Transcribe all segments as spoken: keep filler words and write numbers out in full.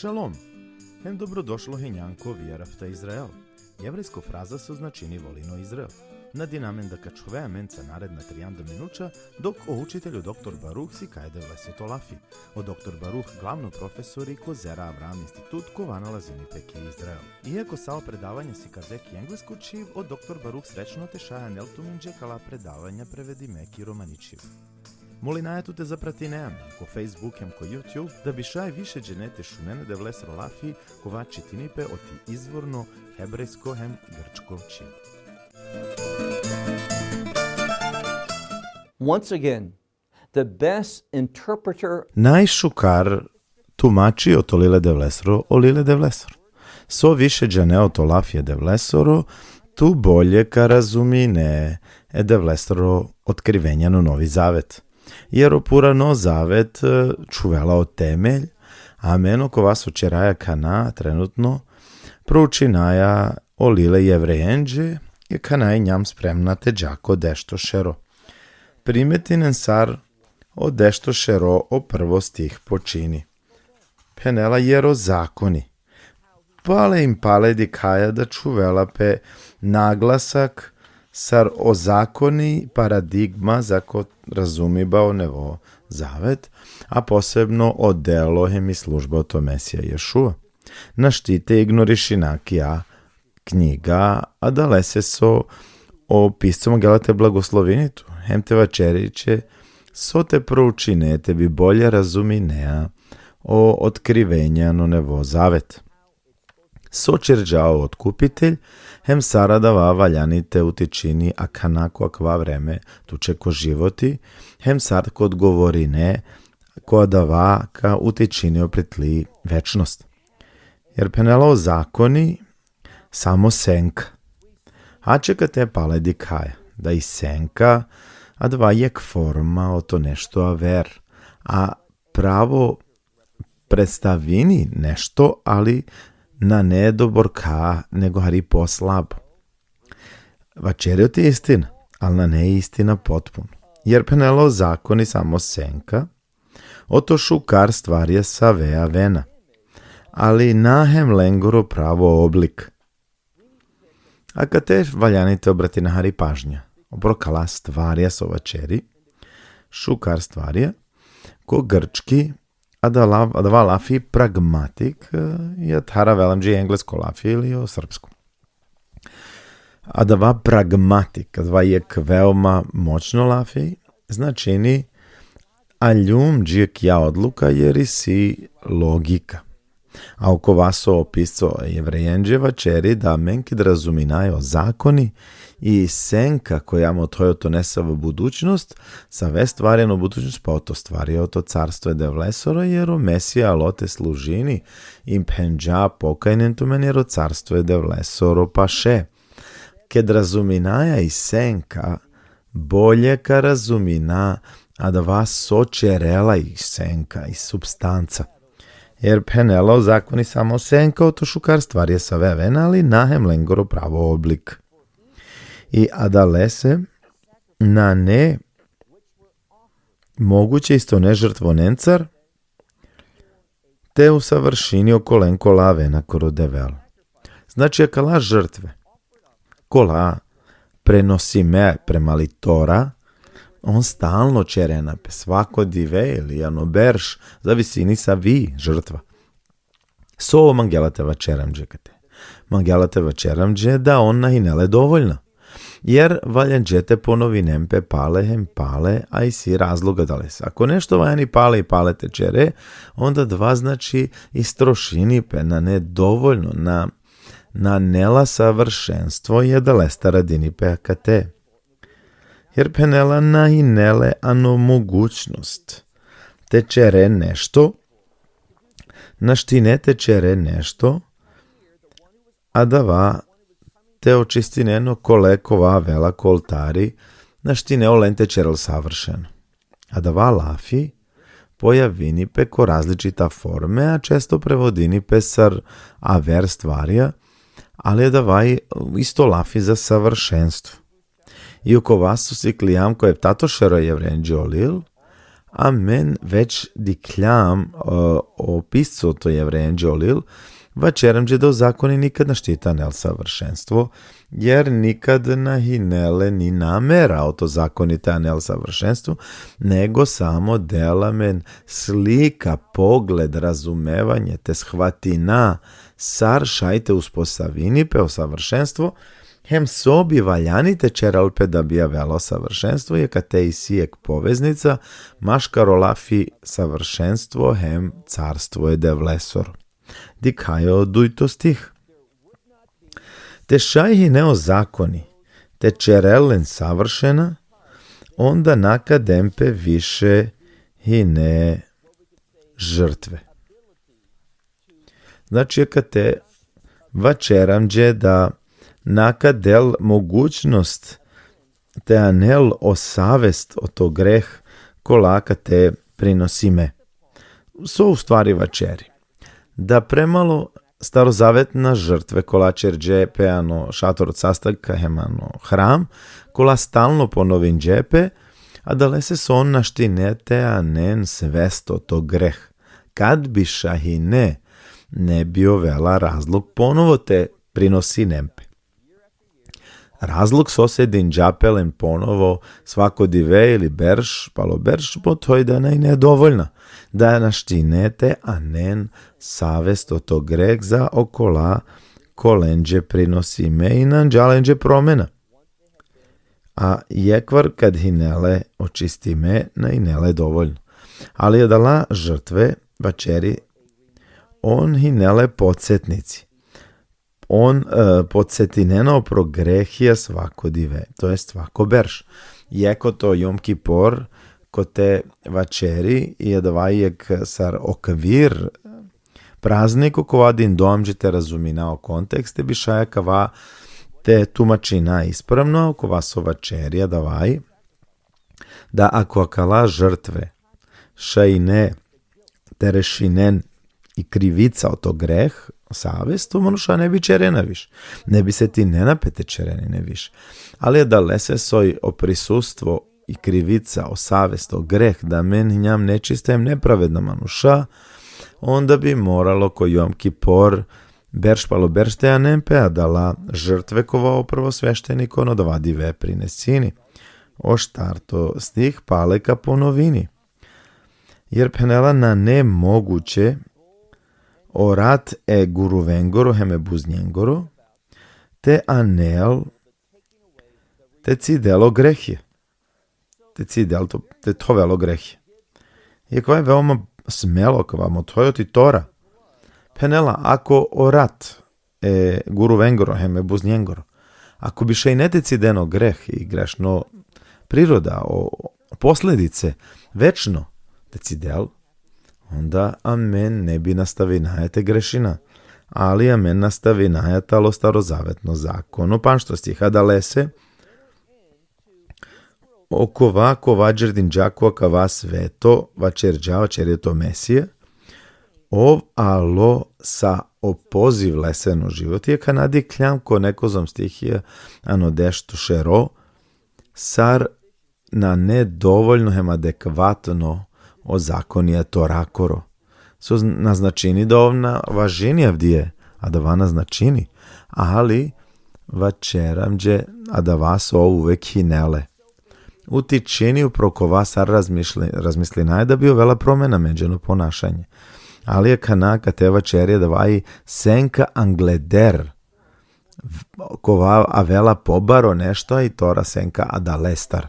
Šalom! Hem dobrodošlo hinjan ko Ve'ahavta Israel. Jevrejsko fraza so značini volin o Izrael. Nadinamen da ka ačhoven amenca naredna trianda minuća, dok o učitelj o doktor Baruh sikaje e Devlesoro lafi. O doktor Baruh glavno profesori ko Zera Avraam Institut, kova nalazini pe ki Izrael. Iako sa o predavanja sikade ki englesko čhib, o doktor Baruh srećno te šaj anel tumenđe kala predavanja prevedime ki romani čhib. Molinaja tut te zapratine amen ko Facebook hem ko YouTube, da bi šaj više džene te šunen e Devlesoro lafi, kova čitini pe oti izvorno hebrejsko hem grčko čhib. Once again, the best interpreter Najšukar tumači oto lil e Devlesoro, o lil e Devlesoro. So više džane oto lafi e Devlesoro, tu bolje ka razumine e Devlesoro otkrivenja ano Novi Zavet. Jer o Purano Zavet, e, čhuvela o temelj, amen okova so ćeraja akana trenutno, proučinaja o lil e Jevrejenđe, i akana injam spremna te dža ko dešto šero. Primetinen sar o dešto šero o prvo stih počini. Phenela jer o zakoni. Pale hem pale dikhaja da čhuvela pe naglasak sar o zakoni paradigma zako razumiba o Nevo Zavet, a posebno o delo hem i služba oto Mesija Ješua. Našti te ignorišina akija knjiga, adalese so o pisco mangela te blagoslovini tu, hem te vaćeri će so te proučine te bi bolje razuminea o otkrivenja ano Nevo Zavet. So ćerđa o Otkupitelj, hem sar adava valjani te utičini akana ko akava vreme tuće ko životi, hem sar ka odgovorine ko adava ka utičini opre tli večnost. Jer phenela o zakoni samo senka. Ače kate pale dikhaja da i senka adava jekh forma oto nešto aver, a pravo predstavini nešto, ali nane dobor ka, nego hari poslabo. Vaćeri oti istina, ali nane istina potpuno. Jer phenela o zakoni samo senka oto šukar stvarja save avena, ali na hem lengoro pravo oblik. Akate valjani te obratina hari pažnja opro kala stvarja so vaćeri, šukar stvarja, ko grčki adala-, adava lafi pragmatik, e, i athar avela amenđe englesko lafi ili o srpsko. Adava pragmatik, adava jekh veoma moćno lafi, značini aljum dži akija odluka jer isi logika. A okova so o pisco e Jevrejenđe vaćeri da amen ked razuminaja o zakoni i senka koja mothoj oto nesavo budućnost, save stvarja ano budućnost, pa oto stvarja oto carstvo e Devlesoro, jer o Mesija alo te služini, hem phenđa pokajnen tumen jer o carstvo e Devlesoro paše. Ked razuminaja i senka, bolje ka razumina adava so ćerela i senka i substanca. Jer phenela o zakoni samo senka oto šukar stvarja save avena, ali na hem lengoro pravo oblik. I adalese nane moguće isto ne žrtvonencar te usavršini okolen kola avena koro Devel. Znači, akala žrtve kola prenosime prema li Tora, on stalno ćerena pe, svako dive ili ano berš, zavisini savi žrtva. So mangela te vaćeri amenđe kate? Mangela te vaćeri amenđe da on na hine le dovoljna. Jer valjanđe te ponovinen pe pale hem pale, a isi razlog adalese. Ako nešto valjani pale i pale te ćere, onda adava znači istrošini pe, nane dovoljno, na, nane la savršenstvo, i adalese te radini pe akate. Jer phenela na hine le ano mogućnost te ćere nešto, naštine te ćere nešto, adava te očistinen okole kova avela ko oltari, naštine olen te ćerel savršeno. Adava lafi pojavini pe ko različita forme, a često prevodini pe sar aver stvarja, ali adava i isto lafi za savršenstvo. I okova so siklijam ko eftato šero e Jevrejenđe o lil, Amen već dikhljam, e, o pisco to Jevrejenđe o lil, vaćerenđe da o zakoni nikad našti te anel savršenstvo, jer nikad na hine le ni namera oto zakoni te anel savršenstvo, nego samo del amen slika, pogled, razumevanje, te shvatina sar šaj te uspostavini pe o savršenstvo, hem so bi valjani te ćerel pe da bi avela o savršenstvo, i akate isi jek poveznica, maškar o lafi savršenstvo hem carstvo e Devlesoro. Dikhaja o dujto stih. Te šaj hine o zakoni te ćerel len savršena, onda na ka den pe više hine žrtve. Znači, akate vaćerenđe da na ka del mogućnost te anel o savest oto greh kola akate prinosime. So u stvari vaćeri? Da premalo starozavetna žrtve kola ćerđe pe ano šator od sastanka hem ano hram, kola stalno ponovinđe pe, adalese so on našti te anen svest oto greh. Kad bi šaj hine, ne bi ovela razlog ponovo te prinosinen pe. Razlog so sedinđa pe len ponovo svako dive ili berš palo berš, mothoj da na hine dovoljna, da našti te anen savest oto greh za okola kolenđe prinosime i na anđa lenđe promena. A jekvar kad hine le očistime, na hine le dovoljno. Ali adala žrtve, vaćeri, on hine le podsetnici. On, e, podsetinena opro grehija svako dive, to jest svako berš. Jek oto Jom Kipor, kote vaćeri, i adava jek sar okvir, praznik, okova dindo amenđe te razumina o kontekst, te bi šaj akava te tumačina ispravno, okova so vaćeri adava i, da ako akala žrtve šaj hine te rešinen i krivica oto greh, savest, o manuša ne bi ćerena više. Ne bi setinena pe te ćerena više. Ali adalese soj o prisustvo i krivica, o savest, o greh, da amen hinjam nečista hem nepravedna manuša, onda bi moralo ko Jom Kipor berš palo berš te anen pe adala žrtve kova o prvosvešteniko ano adava dive prinesini. O štarto stih pale ka ponovini. Jer phenela nane moguće o rat e guruvengoro hem e buznjengoro te anel te cidel o grehija. Te cidel to, te thovel o grehija. I akava i veoma smelo, akava mothoj oti Tora. Phenela, ako o rat e guruvengoro hem e buznjengoro, ako bi šaj hine te ciden o greh i grešno priroda, o posledice, večno te cidel, onda amen ne bi nastavinaja te grešina. Ali amen nastavinaja talo starozavetno zakon. O pandžto stih, adalese, okova, kova đerdinđa ko akava sveto, vaćerđa, vaćeri oto Mesija, ov alo sa o poziv leseno životi, akana dikhljam ko nekozom stihija, ano dešto šero, sar nane dovoljno hem adekvatno o zakonija Torakoro. So na značini da ov na važini avdive, adava na značini, ali vaćerenđe adava so ov uvek hine le. Utičini upro kova sar razmišli-, razmislinaja da bi ovela promena amenđe ano ponašanje. Ali akana kate vaćeri adava i senka angleder, kova avela pobaro nešto, a i Tora senka adalestar.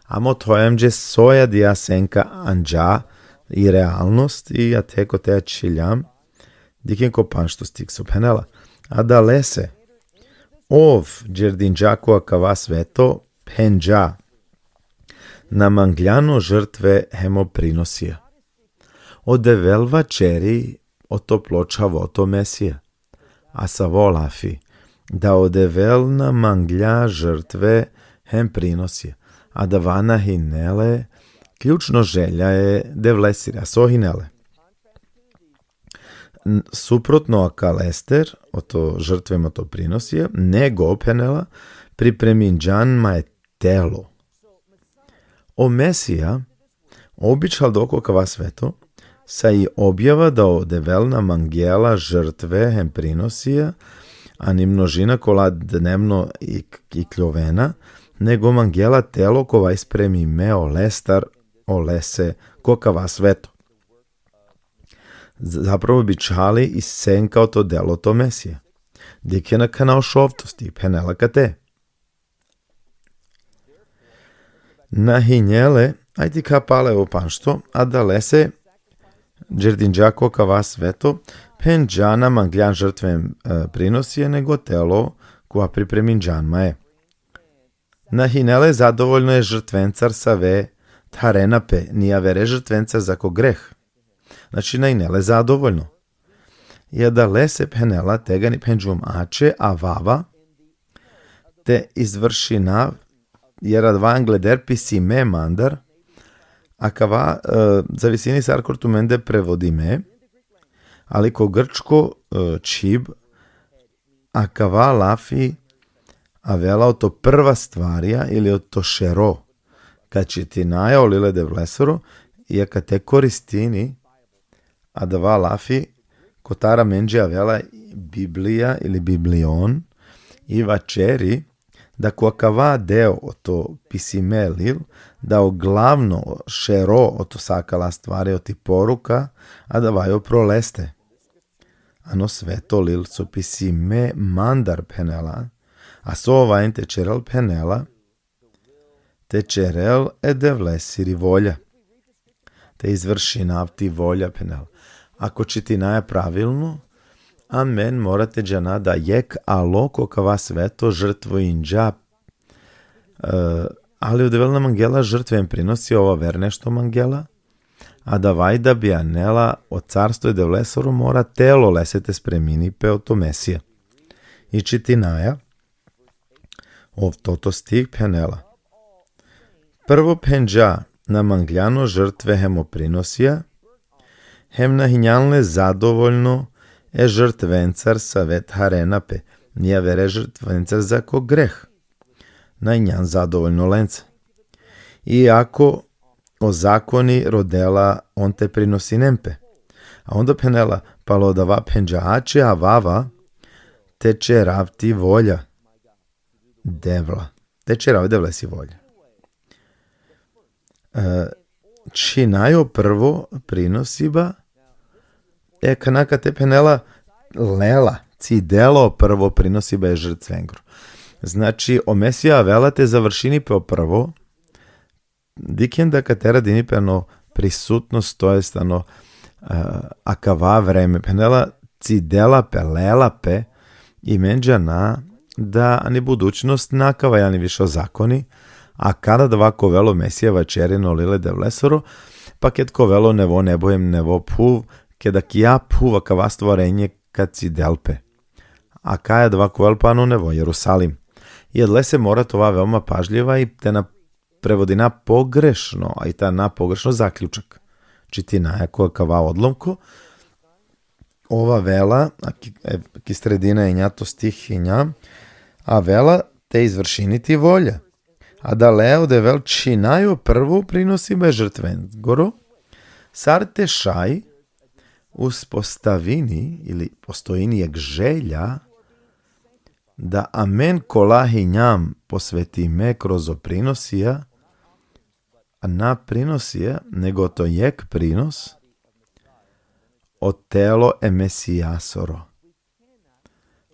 A mothoj amenđe soj adaja senka anđa i realnost, i ate kote ačhiljam, dikhen ko pandžto stih so phenela. Adalese, ov đerdinđa ko akava sveto, phenđa: Na mangljan o žrtve hem o prinosija. O Devel vaćeri oto plo čhavo, oto Mesija. A savo lafi, da o Devel na manglja žrtve hem prinosija. Adava na hine le ključno želja e Devlesiri, a so hine le? N-, suprotno akalestar, oto žrtve hem oto prinosija, nego, phenela, pripreminđan ma e telo. O Mesija, Običhal doko kava sveto, sa i objava da o Devel na mangela žrtve hem prinosija, ani množina kola dnevno ik-, ikljovena, nego mangela telo kova ispremime olestar, olese, ko kava sveto. Z-, zapravo bičhali i senka oto delo oto Mesija. Dikhena kana o šovto stih, phenela kate. Na hinele, aj ti ka pale o panšto, adalese, džerdinđa ko kava sveto, phenđa na mangljan žrtve, e, prinosije, nego telo, kova pripreminđan mae. Na hinele zadovoljno e žrtvencar save tharena pe, ni avere žrtvencar zako greh. Znači, na hinele zadovoljno. I adalese phenela tegani phenđum ače, avava, te izvršinav, jer adava angleder pisime mandar, akava, e, zavisini sar kor tumende prevodime, ali ko grčko, e, čhib, akava lafi avela oto prva stvarja ili oto šero. Kad čitinaja o lil e Devlesoro, i akate koristini adava lafi, kotar amenđe avela Biblija ili Biblion, i vaćeri da ko akava deo oto pisime lil, da o glavno šero oto sa akala stvari, oti poruka, adava i upro leste. Ano sveto lil so pisime mandar phenela, a so ovajen te ćerel phenela, te ćerel e Devlesiri volja. Te izvršinav ti volja phenela. Ako čitinaja pravilno, amen mora te džana da jekh alo ko kava sveto žrtvoinđa, e, ali o Devel na mangela žrtve hem prinosi, ov aver nešto mangela, adava i da bi anela o carstvo e Devlesoro mora telo lese te spremini pe oto Mesija. I čitinaja, oftoto stih phenela. Prvo phenđa na mangljan o žrtve hem o prinosija, hem na hinjan le zadovoljno e žrtvencar save tharena pe, ni avere žrtvencar zako greh. Na hinjan zadovoljno lenca. Iako o zakoni rodela on te prinosinen pe. A onda phenela, palo adava phenđa ače, avava, te ćerav ti volja. Devla. Te ćerav e Devlesi volja. E, čhinaja o prvo prinosiba, e, kana kate phenela, lela, cidela o prvo prinosiba e žrtvengoro. Znači, o Mesija avela te završini pe o prvo, dikhen da kate radini pe ano prisutnost, to jest ano, e, akava vreme, phenela, cidela pe, lela pe, i amen džana da ani budućnost na akava i ani više o zakoni, a kada adava ka ovel o Mesija vaćerena o lil e Devlesoro, pa ked ka ovel o nevo nebo hem nevo phuv, keda ki a phuv akava stvorenje ka cidel pe. A kaj adava ka ovel? Pa ano nevo Jerusalim. I adalese mora te ova veoma pažljiva i te na prevodina pogrešno, a i te ana pogrešno zaključak. Čitinaja ko akava odlomko, ov avela, a ki, e, ki sredina injato stih inja, avela te izvršini ti volja. Adalea o Devel čhinaja o prvo prinosiba e žrtvengoro, sar te šaj uspostavini ili postojini jekh želja da amen kola hinjam posvetime kroz o prinosija, a na prinosija, nego oto jekh prinos, o telo e Mesijasoro,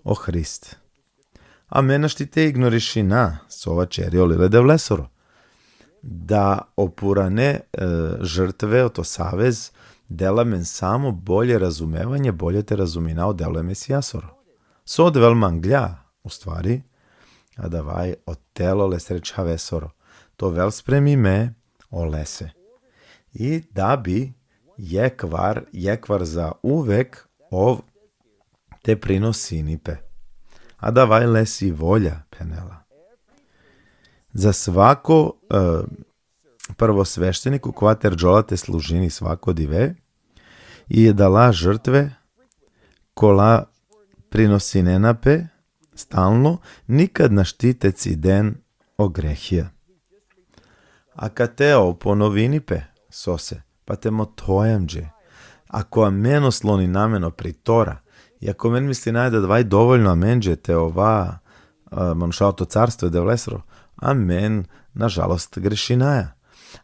o Hrist. Amen našti te ignorišina so vaćeri o lil e Devlesoro. Da o purane, e, žrtve, oto savez, dela amen samo bolje razumevanje, bolje te razumina o delo e Mesijasoro. So o Devel manglja, u stvari, adava i o telo lesere čhavesoro. Te ovel spremime olese. I da bi jekhvar, jekhvar zauvek ov te prinosini pe. Adava i lesi volja, phenela. Za svako, e, prvosvešteniku kova terđola te služini svako dive, i adala žrtve kola prinosinena pe stalno, nikad našti te ciden o grehija. A kate ov ponovini pe, Sose, pa te mothoja amenđe. Ako amen oslonina amen opri Tora, i ako amen mislinaja da adava i dovoljno amenđe te ova, e, manuša oto carstvo e Devlesoro, amen, nažalost, grešinaja.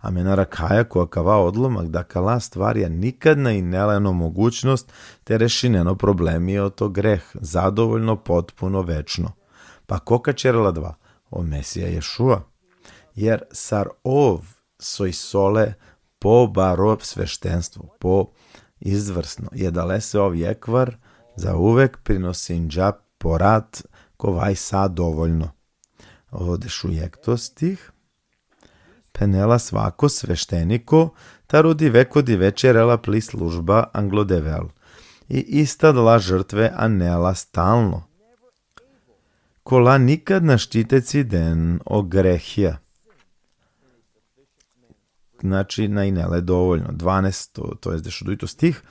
Amen arakhaja ko akava odlomak da akala stvarja nikad na inela ano mogućnost te rešinen o problemi oto greh, zadovoljno, potpuno, večno. Pa ko ka ćerel adava? O Mesija Ješua. Jer sar ov so isi ole po baro sveštenstvo, po izvrsno, i adalese ov jekvar zauvek prinosinđa porat kova i sa dovoljno. O dešujekto stih. Phenela: svako svešteniko taro dive ko dive ćerela pli služba anglo Devel. I ista adala žrtve anela stalno. Kola nikad našti te ciden o grehija. Znači, na inela e dovoljno. Dvanaesto, to jest dešudujto stih.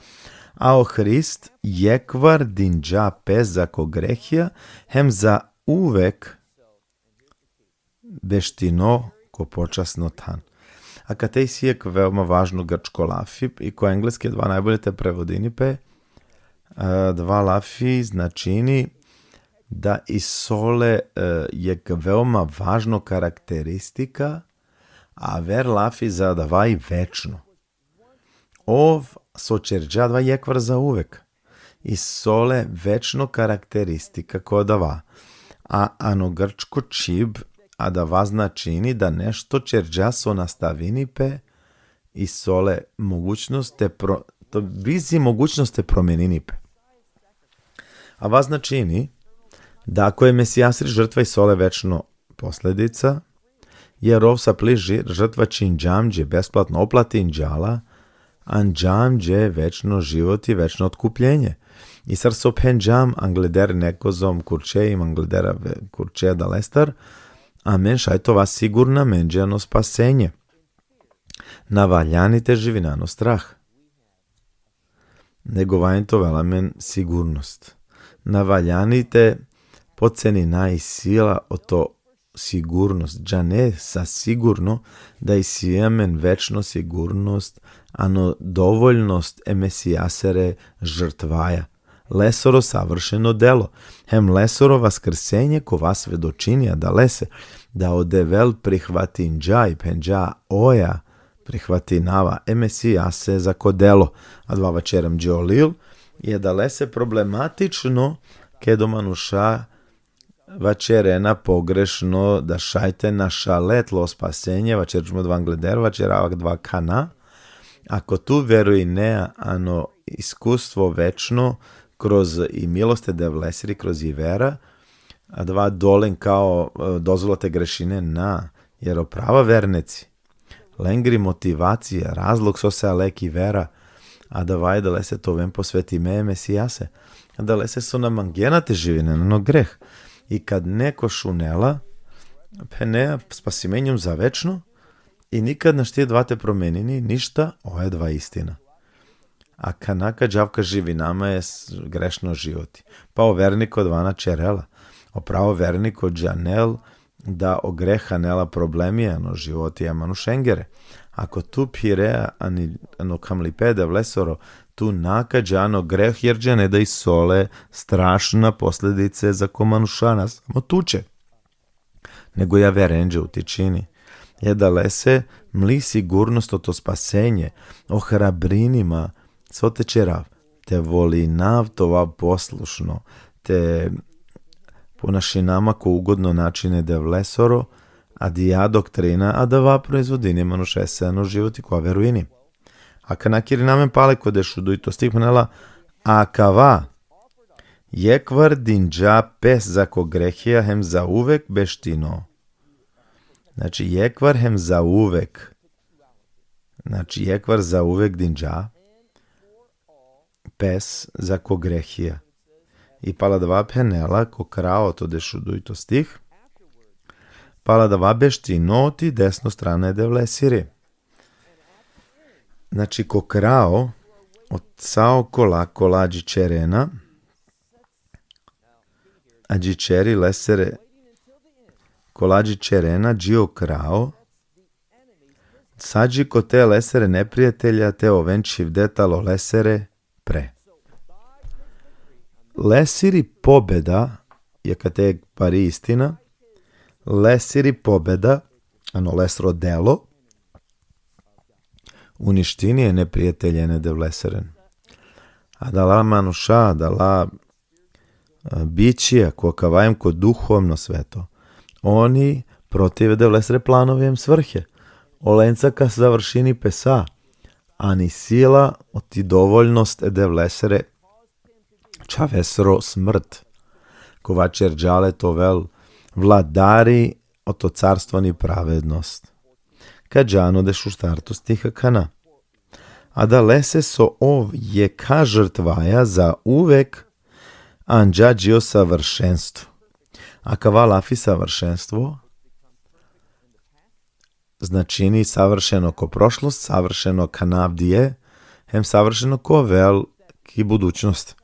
A o Hrist jekvar dinđa pes zako grehija, hem zauvek beštino ko počasno than. Akate isi jekh veoma važno grčko lafi, i ko engleski adava najbolje te prevodini pe, e, adava lafi značini da isi ole, e, jekh veoma važno karakteristika, a aver lafi za adava i večno. Ov so ćerđa adava jekvar zauvek. Isi ole večno karakteristika ko adava. A ano grčko čhib, adava značini da nešto ćerđa so nastavini pe, isi ole mogućnost te pro-, to bizi mogućnost te promenini pe. Adava značini da ako e Mesijasiri žrtva isi ole večno posledica, jer ov sa pli ži-, žrtva činđa amenđe, besplatno oplatinđa la, anđa amenđe večno život i večno otkupljenje. I sar so phenđam angleder nekozom kurće, i angleder ave kurće adalestar, amen šaj te ova sigurna amenđe ano spasenje. Na valjani te živina ano strah. Nego valjani te ovel amen sigurnost. Na valjani te potcenina i sila oto sigurnost. Džane sa sigurno da isi amen večno sigurnost, ano dovoljnost e Mesijasere žrtvaja. Lesoro savršeno delo. Hem lesoro vaskrsenje kova svedočini adalese, da o Devel prihvatinđa i phenđa: oja, prihvatinava e Mesijase zako delo. Adava vaćeri amenđe o lil, i adalese problematično ked o manuša vaćerena pogrešno da šaj te našale tlo spasenje, vaćerđum adava angleder, vaćerava adava akana. Ako tu verujinea ano iskustvo večno kroz i milost e Devlesiri, kroz i vera, adava dolen kao, e, dozvola te grešinen, na, jer o prava verneci, lengri motivacija, razlog sose ale ki vera, adava i adalese te oven posvetime e Mesijase. Adalese so na mangena te živinen ano greh. I kad neko šunela, phenea: spasimenđum za večno, i nikad našti adava te promenini ništa, oj adava istina. Akana ka džav ka živina amen e s-, grešno životi. Pa o verniko adava na ćerela. O pravo verniko džanel da o greh anela problemi ano životi e manušengere. Ako tu phirea ani, ano kamlipe e Devlesoro, tu na ka dža ano greh, jer džane da isi ole strašna posledice zako manuša, na samo tuće, nego i averenđe utičini. I adalese mli sigurnost oto spasenje, ohrabrini ma, so te ćerav, te volinav te ovav poslušno, te ponašina ma ko ugodno način e Devlesoro, adija doktrina, adava proizvodini e manušese ano životi kova verujini. Akana ka irina amen pale ko dešudujto stih, phenela: akava jekvar dinđa pes zako grehija hem zauvek beštino. Znači, jekvar hem zauvek. Znači, jekvar zauvek dinđa pes zako grehija. I pala adava phenela ko kraj oto dešudujto stih: pala adava beštino oti desno strana e Devlesiri. Znači, ko kraj, ot sa okola kola adžićerena, adžićeri lesere, kola adžićerena dži o kraj, Sa dži kote lesere neprijatelja te oven čhivde talo lesere pre. Lesiri pobeda, jekh ate bari istina, lesiri pobeda, ano lesro delo, uništini e neprijateljen e Devleseren. Adala manuša, adala, e, bičija, ko kava hem ko duhovno sveto, oni protiv e Devlesere planovi hem svrhe. Olenca ka završini pe sa, ani sila oti dovoljnost e Devlesere čhavesro smrt, kova ćerđa le te ovel vladari oto carstvo ani pravednost. Ka dža ano dešuštarto stih akana. Adalese so ov jekha žrtvaja zauvek anđa dži o savršenstvo. Akava lafi savršenstvo značini savršeno ko prošlost, savršeno ka avdive, hem savršeno ka ovel ki budućnost.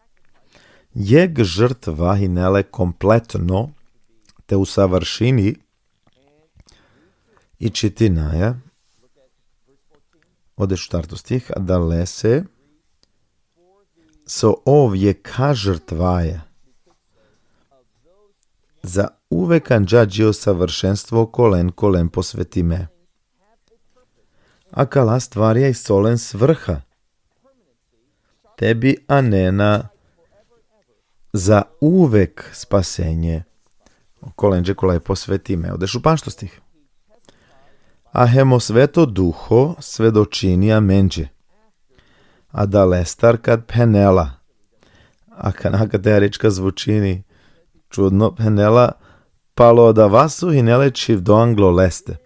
Jekh žrtva hine le kompletno te usavršini i čitinaja o dešuštarto stih, adalese so ov jekha žrtvaja zauvek anđa dži o savršenstvo kolen kolen posvetime. Akala stvarja isi olen svrha. Te bi anena zauvek spasenje kolenđe kola i posvetime. O dešupanšto stih. A hem o Sveto Duho svedočini amenđe. Adalestar kad phenela. Akana kate arička zvučini čudno, phenela, palo adava so hine le čhivdo anglo leste.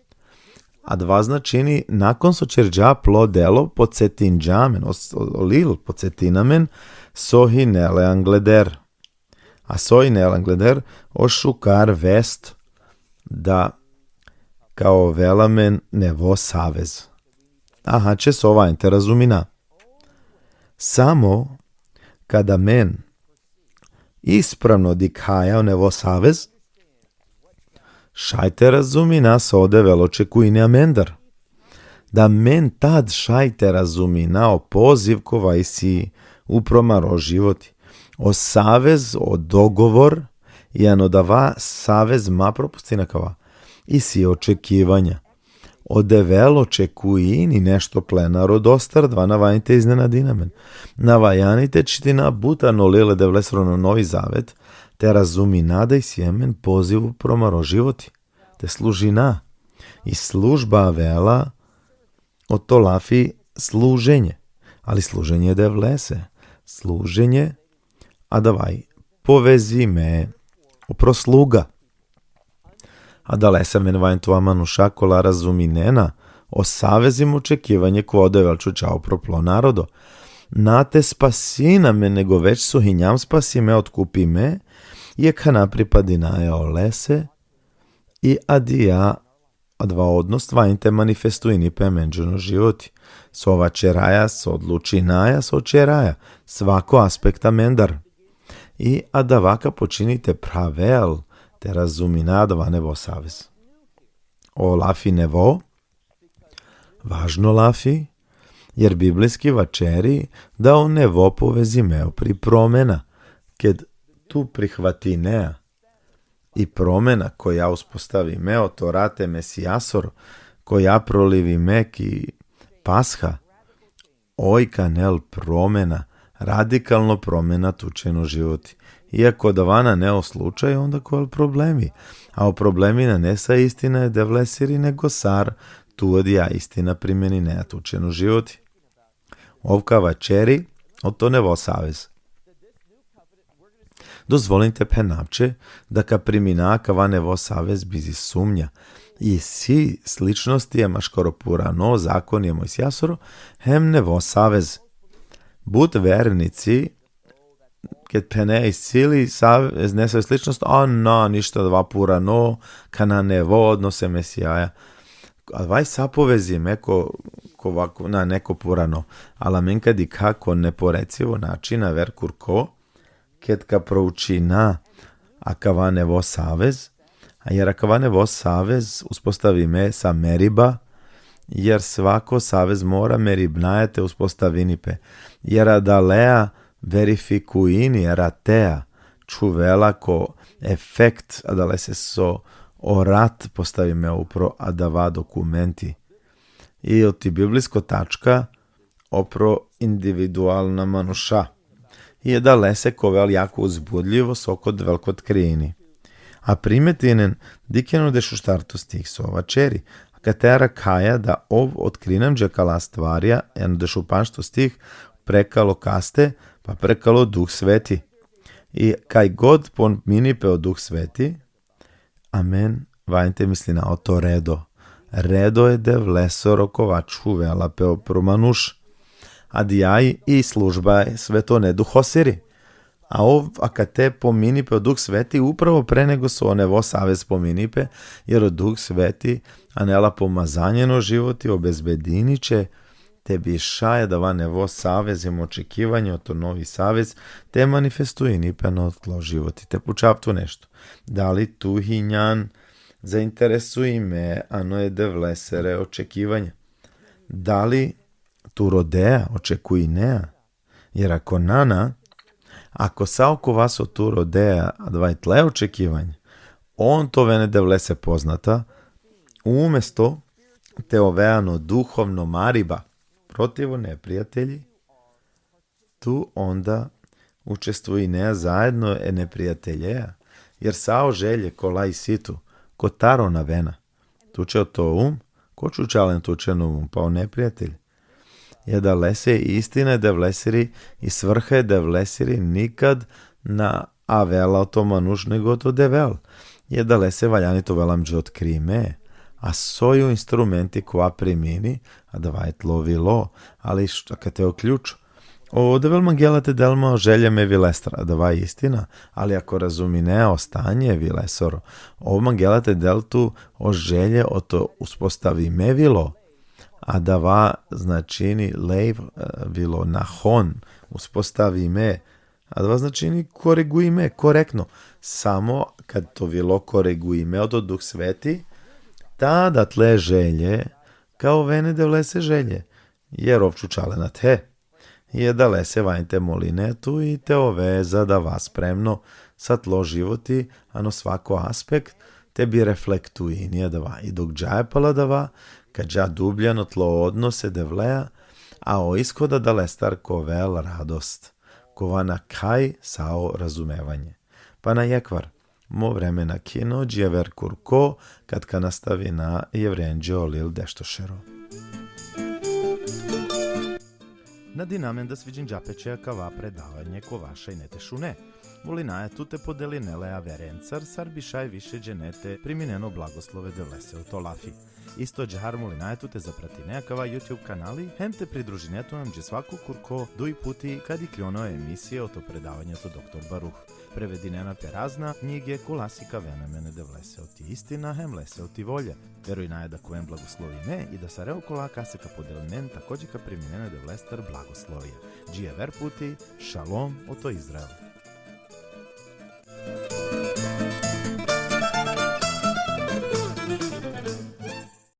Adava značini, nakon so ćerđa plo delo, podsetinđa amen, o, o, o lil, podsetina amen, so hine le angleder. A so hine le angleder, o šukar vest da ka ovel amen nevo savez. Aha, će so valjani te razumina. Samo kad amen ispravno dikhaja o nevo savez, šaj te razumina so o Devel očekujini amendar. Da amen tad šaj te razumina o poziv kova isi upro amaro životi. O savez, o dogovor, i ano adava savez ma propustina kava. Isi očekivanja. O Devel očekujini nešto plenaro dostar, adava na valjani te iznenadini amen. Na valjani te čitina but ano lil e Devlesro ano Novi Zavet, te razumina da isi amen poziv upro amaro životi. Te služina. I služba avela oto lafi služenje. Ali služenje e Devlese. Služenje, adava i povezime upro sluga. Adalese amen valjani te ova manuša kola razuminena o savez hem očekivanje kova o Devel čuča upro plo narodo. Na te spasini amen, nego već so hinjam spasime, otkupime, i akana pripadinaja olese, i adija adava odnos valjani te manifestuini pe amenđe ano životi. So vaćeraja, so odlučinaja, so ćeraja. Svako aspekt amendar. I adava ka počini te phravel, te razumina adava nevo savez. O lafi nevo, važno lafi, jer biblijski vaćeri da o nevo povezime upri promena, ked tu prihvatinea i promena koja uspostavime oto rat e Mesijasoro, koja prolivime ki Pasha, oj ka anel promena, radikalno promena tuće ano životi. I ako adava nane o slučaj, onda ka ovel problemi. A o problemi nane sa istina e Devlesiri, nego sar tu adija istina primeninea tuće ano životi. Ov ka vaćeri oto nevo savez. Dozvolin te phenav će da ka primina akava nevo savez bizi sumnja. Isi sličnosti e maškaro purano zakoni e Mojsijasoro hem nevo savez. But vernici, ked phene isi li savez, nesave sličnost, a na, ništa, adava purano, kana nevo odnos e Mesijaja. Adava i sa povezime ko, ko ovako, na, neko purano. Ali amen ka dikha ko neporecivo način aver kurko, ked ka proučina akava nevo savez, a jer akava nevo savez uspostavime sa meriba, jer svako savez mora meribnaja te uspostavini pe, jer adalea verifikuini, jer atea čhuvela ko efekt, adalese so o rat postavime upro adava dokumenti. I oti biblijsko tačka opro individualna manuša. I adalese ka ovel jako uzbudljivo so ka Devel ka otkrini. A primetinen, dikhen o dešuštarto stih so vaćeri, akate arakhaja da ov otkrini amenđe akala stvarja, ano dešupanšto stih, prekalo kaste, pa prekalo Duh Sveti. I kaj god pomini pe o Duh Sveti, amen valjani te mislina oto redo. Redo e Devlesoro kova čhuvela pe upro manuš. Adija i služba e Svetone Duhosiri. A ov akate pomini pe o Duh Sveti upravo pre nego so o nevo savez pomini pe, jer o Duh Sveti anela pomazanje ano životi, obezbedini će te bi šaj adava nevo savez, hem očekivanje oto novi savez, te manifestuini pe ano tlo životi. Te pučav tu nešto. Dali tu hinjan zainteresuime ano e Devlesere očekivanje? Dali tu rodea, očekuinea? Jer ako nana, ako sa okova so tu rodea, adava i tle očekivanje, on te oven e Devlese poznata, umesto te ove ano duhovno mariba protiv o neprijatelji, tu onda učestvuinea zajedno e neprijateljea, jer sa o želje kola isi tu, kotar on avena? Tuće oto um, ko čučalen tuće ano um? Pa o neprijatelj. I adalese i istina e Devlesiri, i svrha e Devlesiri nikad na avela oto manuš nego oto Devel. I adalese valjani te ovel amenđe otkrime. A soj o instrumenti kova primini, adava i tlo vilo, ali š-, akate o ključ. O Devel mangela te del ma o želje me vilestar, adava i istina, ali ako razuminea o stanje e vilesoro, ov mangela te del tu o želje oto uspostavime vilo, adava značini leiv, e, vilo, nahon, uspostavime, adava značini koriguime, korektno. Samo kad to vilo koriguime oto Duh Sveti, tada tle želje ka oven e Devlese želje, jer ov čučalen ate. I adalese valjani te moline tu i te ove za adava spremno sa tlo životi, ano svako aspekt, te bi reflektuini adava. I dok džaja pala adava, ka dža dublje ano tlo odnos e Devlea, a o ishod adalestar ka ovel radost, kova nakhaj sa o razumevanje. Pa na jekhvar, mo vreme nakhino, dži aver kurko, kad ka nastavina Jevrejenđe o lil dešto šero. Nadinamen da sviđinđa pe će akava predavanje kova šaj ine te šune. Molinaja tu te podeline le averencar, sar bi šaj više džene te priminen o blagoslove Devlese oto lafi. Isto đahar molinaja tu te zapratine akava YouTube kanali, hem te pridružine tu amenđe svako kurko duj puti kad ikljon o emisije oto predavanje oto doktor Baruh. Prevedinena pe razna knjige, kola sikavena amen e Devlese oti istina, hem lese oti volja. Verujnaja da ka oven blagoslovime i da sare okola kase ka podelinen, takođe ka priminen e Devlestar blagoslovija. Dži aver puti, šalom oto Izrael.